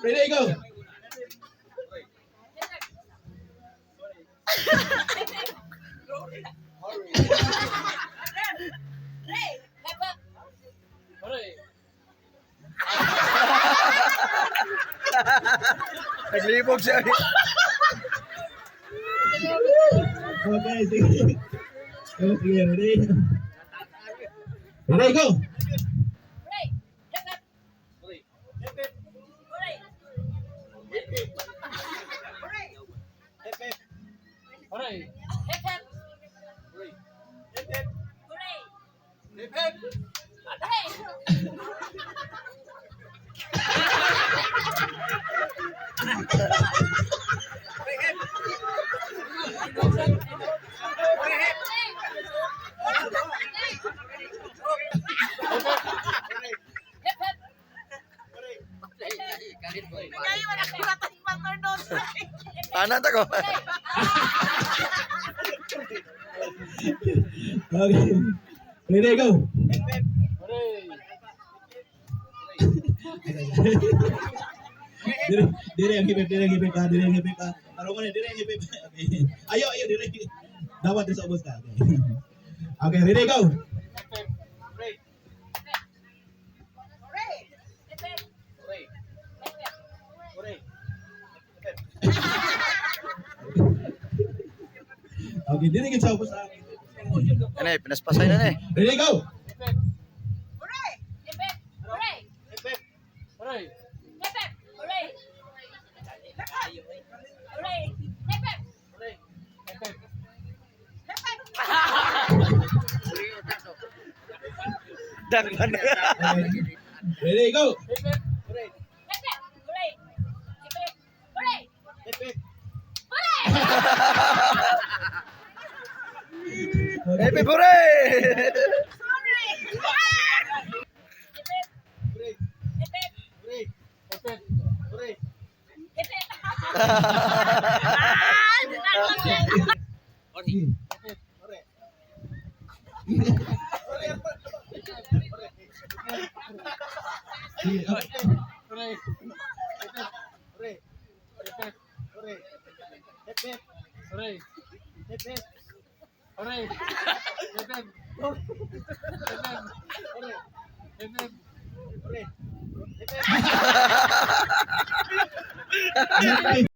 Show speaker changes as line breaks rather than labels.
Ready, go.
Naglibog siya.
Okay, sige. Okay, ready? Ready, go.
Tanan ta ko.
Okay. Ready, go. Dire, dire ang hipip, dire ang hipip, ah, dire ang hipip, ah. Tarungan ni, dire ang hipip. Okay. Ayo, ayo, dire. Dapat din sa ubos ka. Okay. Okay, ready, go. Okay, dire gid sa ubos ah.
Ano eh, pinaspasay na na eh.
Ready, go.
Dagman.
Okay. Ready, go. Okay.
Happy hooray!
Sige, okay. Okay.